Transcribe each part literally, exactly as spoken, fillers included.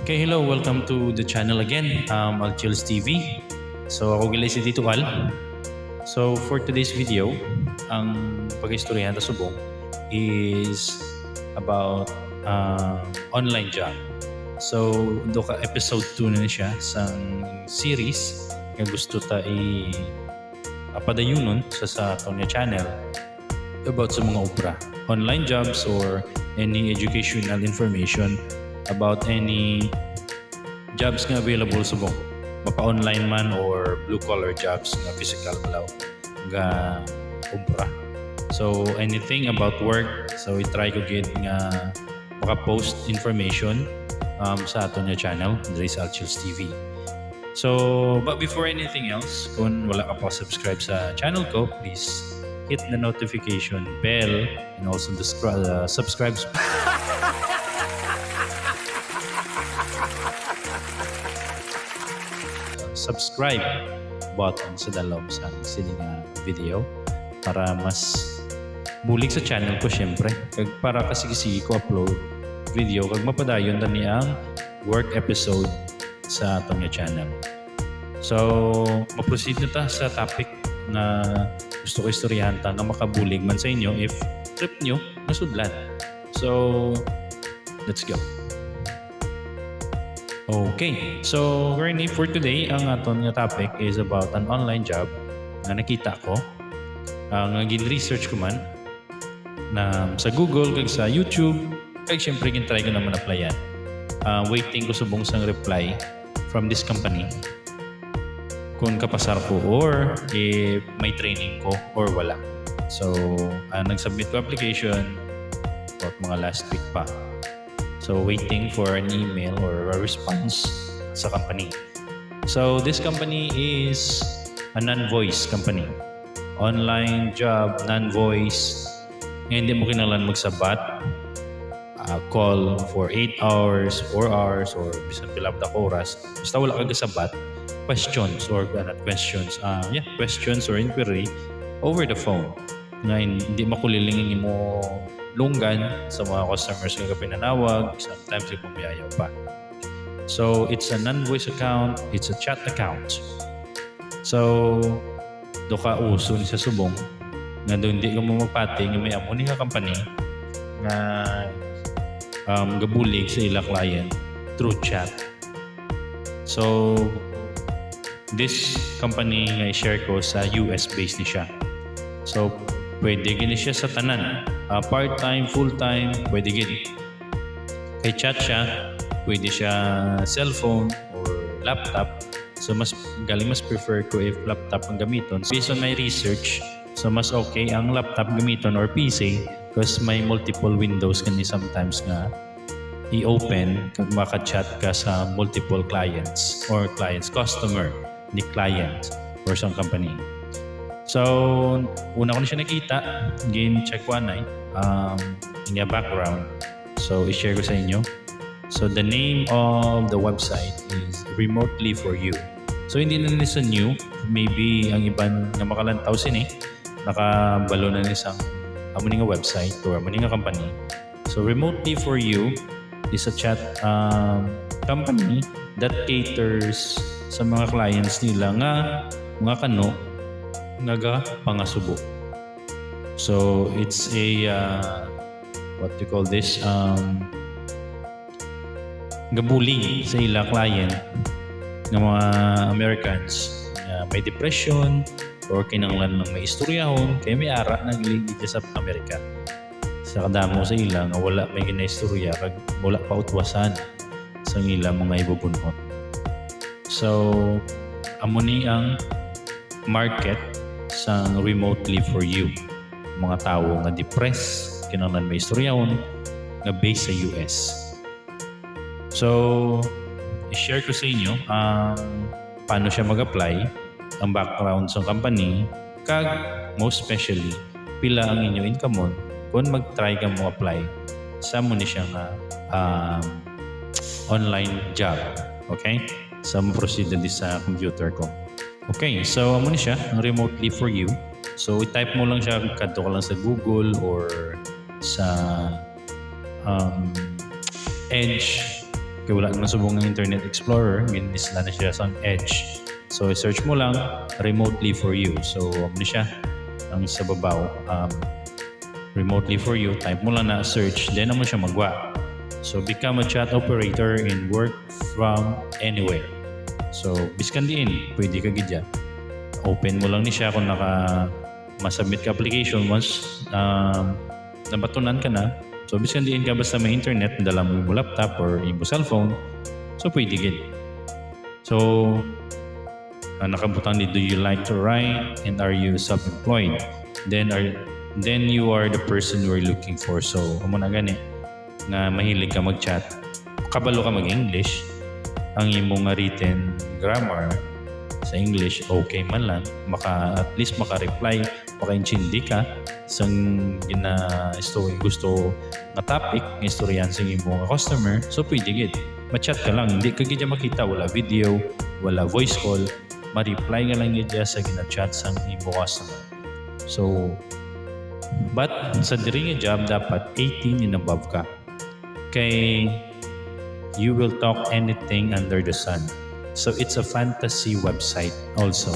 Okay, hello, welcome to the channel again, um, Al Chills T V. So, ako gali si Tito Al. So, for today's video, ang pag-istoryahan ta subong is about, uh, online job. So, do ka episode two na ni siya sang series nga gusto ta i, ah, padayunon sa, sa aton nga channel about sa mga obra, online jobs or any educational information about any jobs nga available subong, mapa-online man or blue collar jobs nga physical balaw nga obra. So, anything about work, so i-try ko gid nga maka-post information, um, sa aton nga channel, diri sa Alchills T V. So, but before anything else, kung wala ka pa subscribe sa channel ko, please hit the notification bell and also the scr- uh, subscribe subscribe button sa dalom sa sini nga video para mas bulig sa channel ko, syempre. Kag para kasigi-sigi ko upload video kag mapadayon tani ang work episode sa aton nga channel. So, ma-proceed na ta sa topic nga gusto ko istoryahan ta nga makabulig man sa inyo if trip nyo nga sudlan. So, let's go. Okay. So, Granny, for today, ang aton nga topic is about an online job nga nakita ko, ah, nga gin-research ko man na sa Google kag sa YouTube, kag syempre gin-try ko naman applyan. Ah, waiting ko subong sang reply from this company kung kapasar ko or if may training ko or wala. So, ah, nag-submit ko application about mga last week pa. So, waiting for an email or a response sa company. So, this company is a non-voice company. Online job, non-voice. Nga hindi mo kinahanglan magsabat, ah, call for eight hours, four hours, or bisan pila pa ka oras. Basta wala ka gasabat, questions or, ah, not questions, ah, yeah, questions or inquiry over the phone. Nga hindi makuliling ang imo lunggan sa mga customers nga pinanawag, sometimes ikaw mayayaw pa. So, it's a non-voice account, it's a chat account. So, do ka uso ni sa subong nga do hindi ka mo magpati nga may amo ni nga company nga, um, gabulig sa ila client through chat. So, this company nga i-share ko sa U S based ni siya. So, pwede gini siya sa tanan. Ah, part-time, full-time, pwede gid. Kay chat siya, pwede siya cellphone or laptop. So, mas, galing mas prefer ko if laptop ang gamiton. Based on my research, so mas okay ang laptop gamiton or P C because may multiple windows kani sometimes nga i-open kag maka-chat ka sa multiple clients or clients, customer ni client or sa company. So, una ko na siya nakita, gin-check ko anay, um, niya background. So, i-share ko sa inyo. So, the name of the website is Remotely for You. So, hindi na ni sa new, maybe ang iban nga makalantaw sini, nakabalo na ni sang amo ni nga website or amo ni nga company. So, Remotely for You is a chat, um, company that caters sa mga clients nila nga mga kano nagapangasubo. So, it's a, uh, what do you call this? Um, gabulig sa ila client nga mga Americans nga may depression or kinahanglan lang may istoryahon kay may ara na gili dito sa Amerika. Sa kadamo sa ila nga wala may ginaistorya kag wala pa utwasan sa ila mga ibubunot. So, amo ni ang market sang Remotely for You. Mga tawo nga depressed, kinahanglan may istoryahon, nga based sa U S. So, i-share ko sa inyo ang paano siya mag-apply, ang background sa company, kag most especially, pila ang inyo income kung mag-try ka mo apply sa mo ni siya nga, um, online job. Okay? So, mo-proceed na di sa computer ko. Okay, so amo ni siya, ang Remotely for You. So, i-type mo lang siya, kadto ka lang sa Google or sa, um, Edge Kay wala naman subong nga Internet Explorer, gin-isla na siya sa Edge. So, i-search mo lang, "Remotely for you." So, amo ni siya ang sa babaw, um, "Remotely for you." Type mo lang na search, then amo siya magwa. So, become a chat operator and work from anywhere. So, biskan diin, pwede ka gid dyan. Open mo lang ni siya kung naka masubmit ka application once, um, nabatunan ka na. So, biskan diin ka, basta may internet, dala mo yung laptop or yung cellphone. So, pwede gid. So, ah, nakabutang ni, "Do you like to write and are you self-employed? Then are then you are the person we're looking for." So, amo na gani nga mahilig ka mag-chat. Kabalo ka mag-English. Ang imo nga written grammar sa English, okay man lang. Maka, at least maka-reply, makaintindi ka sang gina-, isto-, gusto nga topic nga istoryahan sa imo nga customer. So, pwede gid. Ma-chat ka lang. Hindi ka gid makita. Wala video, wala voice call. Ma-reply ka lang gid sa gina-chat sang imo customer. So, but sa diri nga job, dapat eighteen and above ka. Kay you will talk anything under the sun. So, it's a fantasy website also.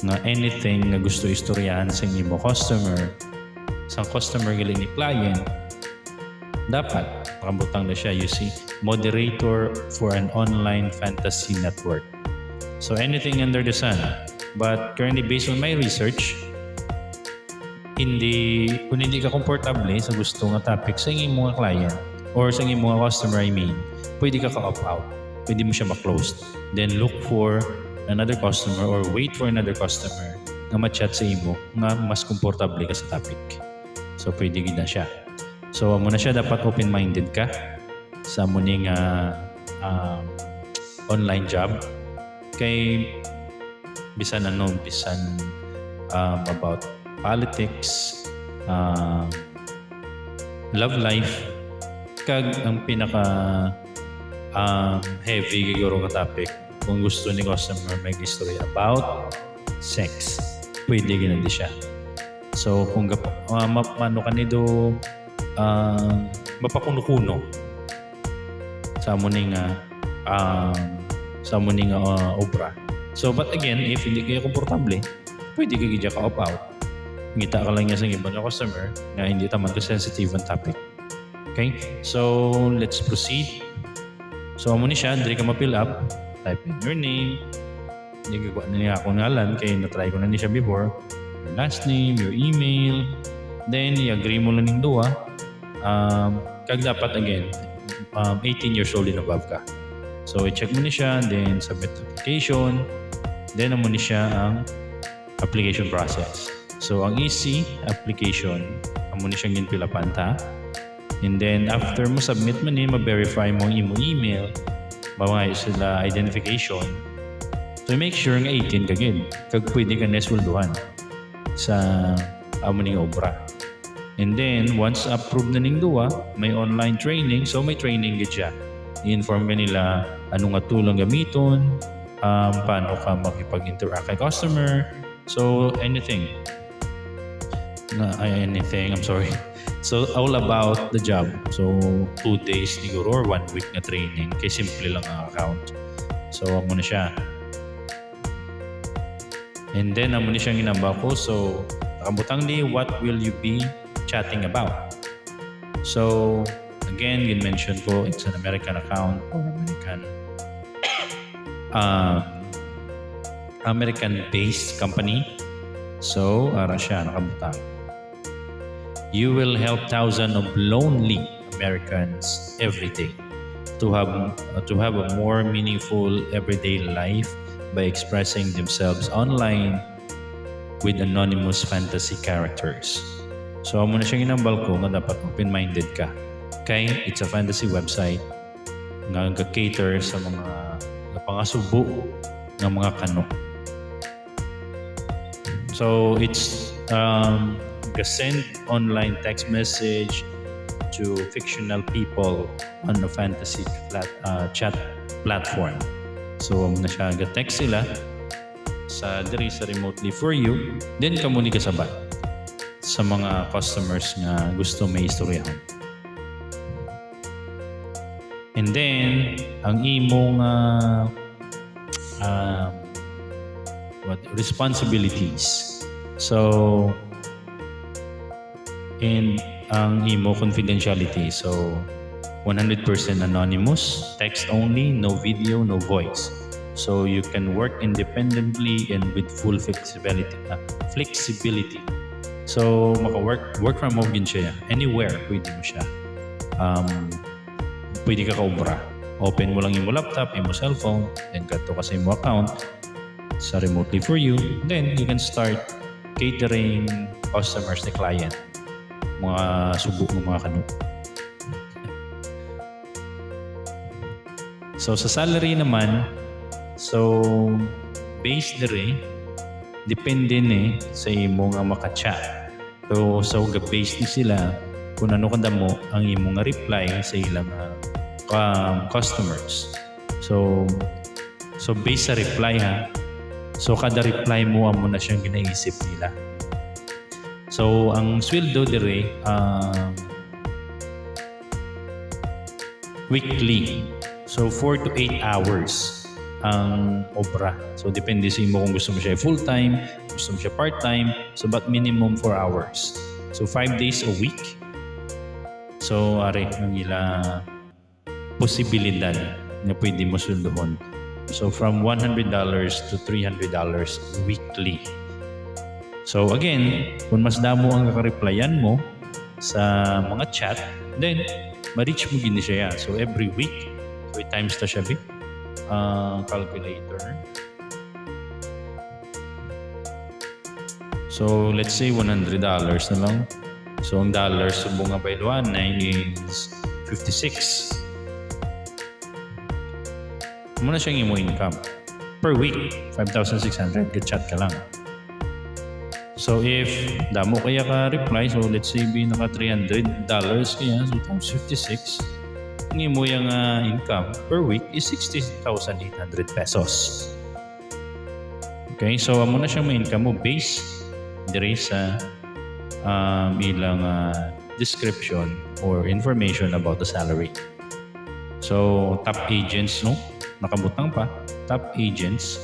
Nga anything nga gusto istoryahan sa imo customer, sa customer gali ni client, dapat makabutang na siya, you see, moderator for an online fantasy network. So, anything under the sun. But currently, based on my research, hindi, kung hindi ka komportable sa gusto nga topic sa imo nga client or sa imo nga customer, I mean, pwede ka ka-opt out. Pwede mo siya ma-close. Then look for another customer or wait for another customer nga ma-chat sa imo nga mas komportable ka sa topic. So, pwede gid na siya. So, amo na siya, dapat open-minded ka sa amo ni nga, um, online job. Kay bisan ano, bisan, um, about politics, um, love life, kag ang pinaka, um, heavy siguro nga topic, kung gusto ni customer mag-istorya about sex, pwede gid na di siya. So, kung gap-, ah, ma-, mano ka ni do, ah, mapakuno-kuno sa amo ni nga, ah, sa amo ni nga, ah, obra. So, but again, if hindi kayo komportable, pwede ka gid ka-opt out. Ngita ka lang niya sa iban nga customer nga hindi taman ka sensitive ang topic. Okay? So, let's proceed. So, amo ni siya, diri ka ma-fill up. Type in your name. Hindi ko na niya akong ngalan kay na-try ko na ni siya before. Your last name, your email. Then, i-agree mo lang ning duha. Um, kag dapat, again, um, eighteen years old and above ka. So, i-check mo ni siya, then submit application. Then, amo ni siya ang application process. So, ang easy application, amo ni siyang ginpilapan ta. And then, after mo submit man ni, ma-verify mo ang imo email, mga sila identification. So, make sure nga eighteen ka gid, kag pwede ka na sweldohan sa amo ning obra. And then, once approved na ning duwa, may online training. So, may training gid siya. I-inform ka nila ano nga tool ang gamiton, um, paano ka makipag-interact kay customer. So, anything. Nga, ay, anything, I'm sorry. So, all about the job. So, two days siguro or one week nga training. Kay simple lang ang account. So, amo na siya. And then, amo ni siyang ginamba ko. So, nakabutang ni, "What will you be chatting about?" So, again, gin-mention ko, it's an American account or American, um, American-based company. So, ara siya, nakabutang. You will help thousands of lonely Americans every day to have, uh, to have a more meaningful everyday life by expressing themselves online with anonymous fantasy characters. So, amo na siya ginambal ko nga dapat open-minded ka. Kay it's a fantasy website nga ga-cater sa mga, nga pangasubo nga mga kano. So, it's, um, ga-send online text message to fictional people on a fantasy plat-, uh, chat platform. So, amo na siya, ga-text sila sa diri sa Remotely for You, then kamo ni gasabat sa mga customers nga gusto may istoryahon. And then, ang imong uh, um, what responsibilities. So, and ang imo confidentiality. So, one hundred percent anonymous, text only, no video, no voice. So you can work independently and with full flexibility. Uh, flexibility. So maka-work work from home gyud siya. Anywhere pwede mo siya. Um, pwede ka kaobra. Open mo lang imo laptop, imo cellphone, then kadto ka sa imo account sa remotely for you. Then you can start catering customers ni client. Mga subo ng mga kanu. So sa salary naman, so base diri, depende ni sa imo nga maka-chat. So, so ga-base ni sila kung ano kadamo ang imo nga reply sa ilang uh, um, customers. So, so based sa reply ha. So kada reply mo amo na siyang ginaisip nila. So ang sweldo dire um, weekly. So four to eight hours ang obra. So depende sa imo kung gusto mo siya full time, gusto mo siya part time. So but minimum four hours. So five days a week. So ari ang ila posibilidad nga pwede mo sweldohon. So from one hundred dollars to three hundred dollars weekly. So again, kung mas damo ang nakareplyan mo sa mga chat, then ma-reach mo gini siya. So every week, so times ta siya, bi? Uh, calculator. So let's say one hundred dollars na lang. So ang dollars sa bunga bayluanay is fifty-six. Muna siyang imo income per week, five thousand six hundred, ga-chat ka lang. So if damo kaya ka reply, so let's say bi naka three hundred dollars kaya, so times fifty-six, ang imo yang uh, income per week is sixty thousand eight hundred pesos. Okay, so amo na siya may income mo based diri sa um, ilang uh, description or information about the salary. So top agents, no? Nakabutang pa, top agents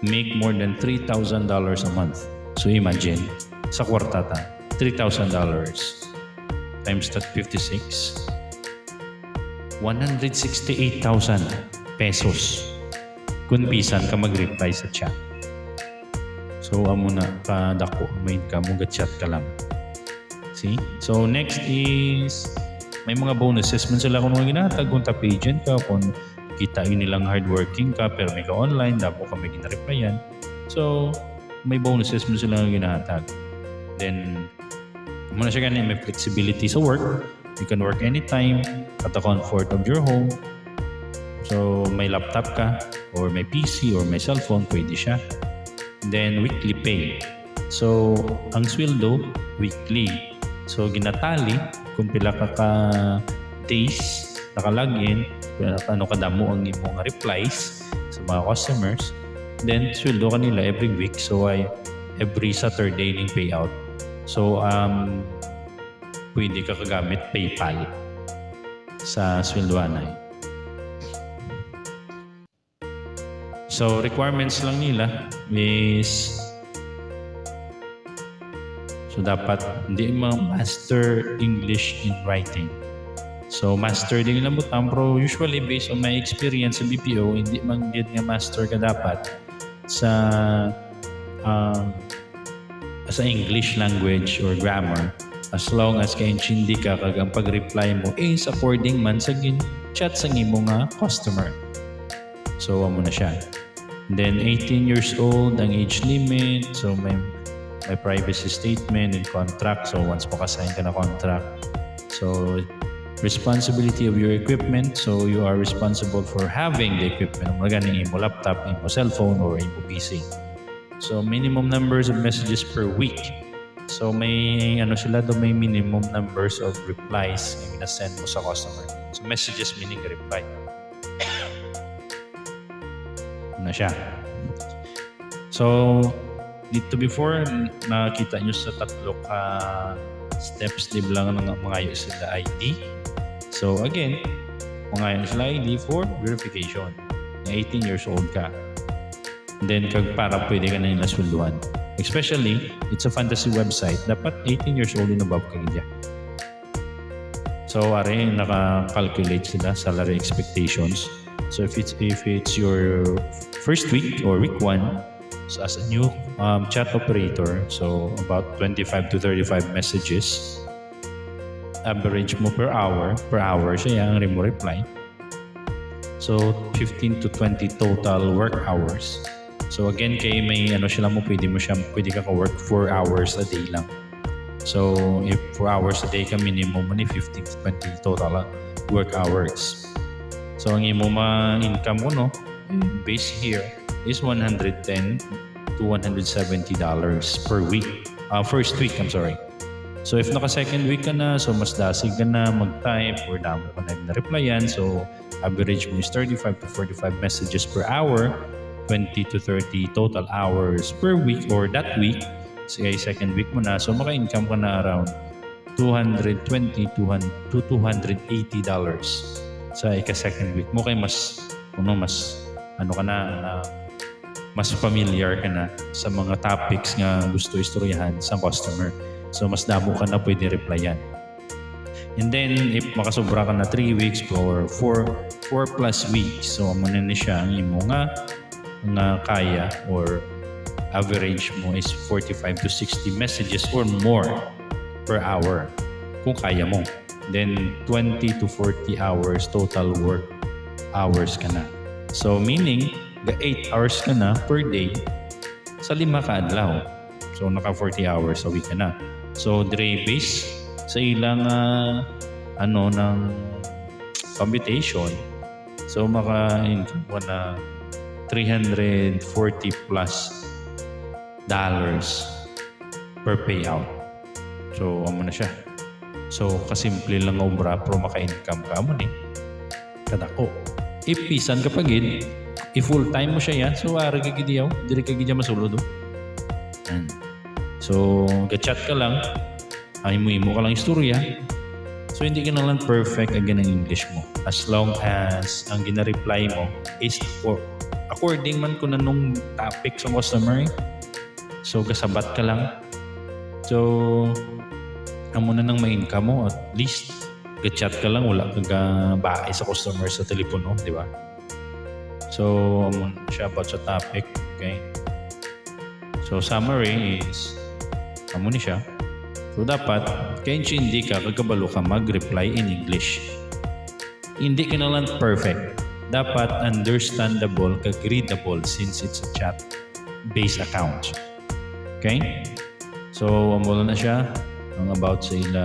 make more than three thousand dollars a month. So imagine, sa kwarta ta, three thousand dollars times that fifty-six, one hundred sixty-eight thousand pesos kung bisan ka mag-reply sa chat. So amo na kadako may income mo ga-chat ka lang. See? So next is may mga bonuses man sila kung mga ginatag kung top agent ka, kung kita yun nilang hardworking ka, pero may ka online, damo ka may ginareplyan. So may bonuses man sila nga ginatag. Then muna siya gani may flexibility sa work. You can work anytime at the comfort of your home. So may laptop ka or may P C or may cellphone, pwede siya. Then weekly pay. So ang sweldo weekly. So ginatali kung pila ka ka days naka-login, ano kadamo ang imong replies sa mga customers. Then sweldo kanila every week. So I every Saturday ning payout. So um pwede ka kagamit PayPal sa sweldoanay. So requirements lang nila is so dapat hindi ma-master English in writing. So master din lang butang, pero usually based on my experience sa B P O, hindi man gid nga master ka dapat sa um, sa English language or grammar as long as kaintindi ka kag ang pag-reply mo is according man sa gin-chat sa imo nga customer. So amo na siya. Then eighteen years old ang age limit. So may may privacy statement and contract. So once maka-sign ka na contract. So responsibility of your equipment. So you are responsible for having the equipment. Mga gani imo laptop, imo cellphone, or imo P C. So minimum numbers of messages per week. So may ano sila do may minimum numbers of replies nga gina-send mo sa customer. So messages meaning reply. Na siya. So dito before nakita nyo sa tatlo ka steps di ba lang nga mangayo sila I D. So again, Mangayo na sila I D for verification na eighteen years old ka. And then, kag para pwede ka na nila sweldohan. Especially, it's a fantasy website. Dapat eighteen years old and above ka gid. So, ari, naka-calculate sila, salary expectations. So, if it's, if it's your first week or week one, so as a new, um, chat operator, so about twenty-five to thirty-five messages, average mo per hour, per hour siya ang mo reply. So, fifteen to twenty total work hours. So, again, kay may ano sila mo, pwede mo siya, pwede ka ka-work four hours a day lang. So, if four hours a day ka, minimum mo ni fifteen to twenty total, ah, work hours. So, ang imo ma-income ko, no, base here is one hundred ten to one hundred seventy dollars per week. Ah, first week, I'm sorry. So, if naka second week ka na, so mas dasig ka na mag-type or damo ka na na-replyan. So, average mo is thirty-five to forty-five messages per hour, twenty to thirty total hours per week or that week. Sige, second week mo na. So, maka-income ka na around two hundred twenty to two hundred eighty dollars sa ika second week mo. Kay mas, ano, mas, ano ka na, na mas familiar ka na sa mga topics nga gusto istoryahan sa customer. So, mas damo ka na pwede replyan. And then, if makasubra ka na three weeks or four, four plus weeks, so amo na ni siya ang imo nga, nga kaya or average mo is forty-five to sixty messages or more per hour kung kaya mo. Then, twenty to forty hours total work hours ka na. So, meaning, ga eight hours ka na per day sa lima ka adlaw. So, naka forty hours a week ka na. So, dre base sa ilang, ah, ano, ng computation, so, maka-income ka na three hundred forty plus dollars per payout. So, amo na siya. So, kasimple lang nga obra, pero maka-income ka mo ni kadako. If bisan ka pa gid, if full time mo siya yan, so, ari ka gid yaw, diri ka gid yan masulod, oh. Yan. So, ga-chat ka lang, ang imo-imo ka lang istorya. So, hindi ka na lang perfect again ang English mo. As long as ang gina-reply mo is acco-, according man kung anong topic sa customer, eh. So, gasabat ka lang. So, amo na nang ma-income mo, at least, ga-chat ka lang, wala ka gabae sa customer sa telepono, di ba? So, amo na siya about sa topic, okay? So, summary is, amo ni siya. So, dapat, kaintindi ka, kag kabalo ka mag-reply in English. Hindi ka na lang perfect. Dapat understandable kag readable since it's a chat-based account. Okay? So, amo na siya ang about sa ila,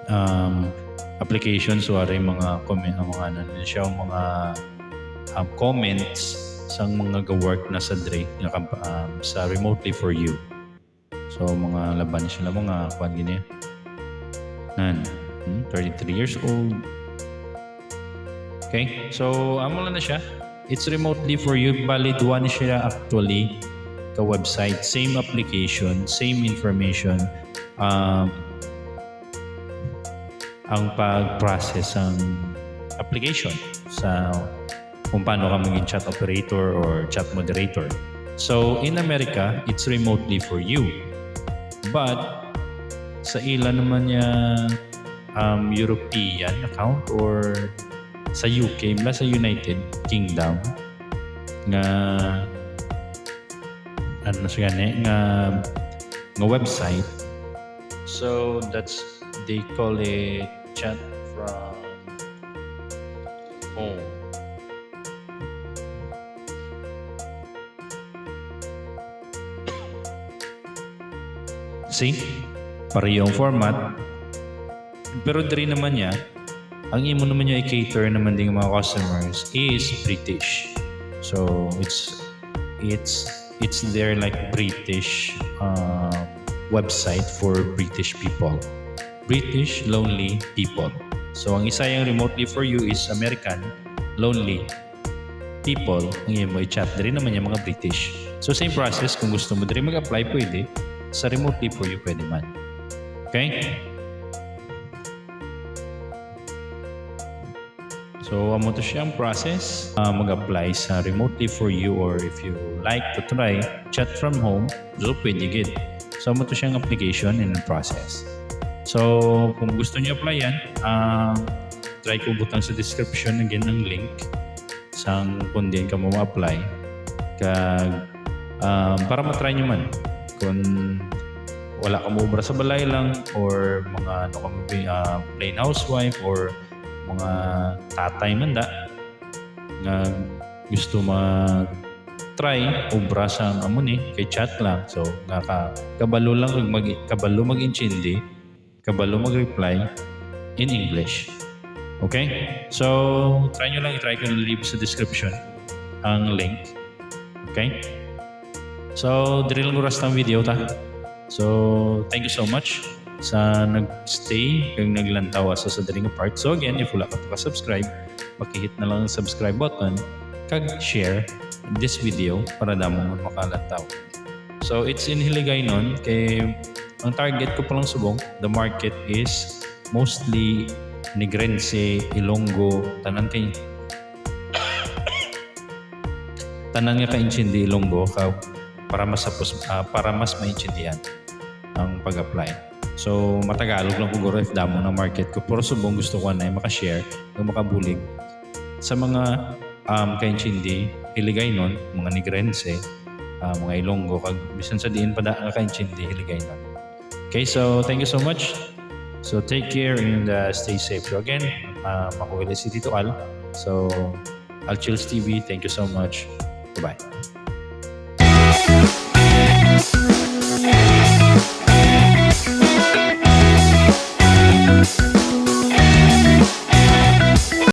um, application. So, ari mga comment, ang mga ano na siya, ang mga, um, comments sang mga ga-work na sa dre, nga kamp-, um, sa remotely for you. So, mga laban sila, mga kuwan gini. Nan, hmm, thirty-three years old. Okay? So, amo lang na siya. It's remotely for you. Bali, duwa ni siya actually ka website. Same application, same information. Um, ang pag-process ang application sa kung paano ka maging chat operator or chat moderator. So, in America, it's remotely for you. But, sa ila naman niya, um, European account or sa U K, mula sa United Kingdom, nga, ano siya ni, nga, nga website. So, that's, they call it chat from home. See? Pareho ang format. Pero diri naman niya, ang imo naman niya i-cater naman ding mga customers is British. So, it's, it's, it's their, like, British, uh, website for British people. British lonely people. So, ang isa yang remotely for you is American lonely people, ang imo i-chat. Diri naman yung mga British. So, same process. Kung gusto mo diri mag-apply, pwede. Sa remotely for you, pwede man. Okay? So, amo to siyang process. Ah, mag-apply sa remotely for you, or if you like to try chat from home, so pwede gid. So, amo to siyang application and process. So, kung gusto niyo applyan, ah, try ko butang sa description again ang link sang kung diin ka mo ma-apply. Kag, ah, para matry nyo man kung wala ka mo obra sa balay lang, or mga ano ka mo, ah, plain housewife, or mga tatay man da nga gusto mag-try obra sa amo ni kay chat lang. So, nga ka, kabalo lang kag mag, kabalo mag-intindi, kabalo mag-reply in English. Okay? So, try nyo lang, i-try ko leave sa description ang link. Okay? So, diri lang oras ng video ta. So, thank you so much sa nag-stay kag naglantaw sa sa diri nga part. So again, if wala ka pa ka-subscribe, makihit na lang ang subscribe button kag share this video para damo man makalantaw. So, it's in Hiligaynon kay ang target ko pa lang subong, the market is mostly Negrense, Ilonggo, tanan kay tanan nga kaintindi Ilonggo ka para mas hapos, ah, para mas maintindihan ang pag-apply. So, matagalog lang ko guro if damo na market ko. Pero subong gusto ko na maka-share, yung makabulig sa mga, um, kaintindi Hiligaynon, mga Negrense, ah, mga Ilonggo, kag bisan sa diin pa da nga kaintindi Hiligaynon. Okay, so thank you so much. So take care and, uh, stay safe. So again, uh, makuha si Tito Al. So, Al Chills T V, thank you so much. Bye-bye.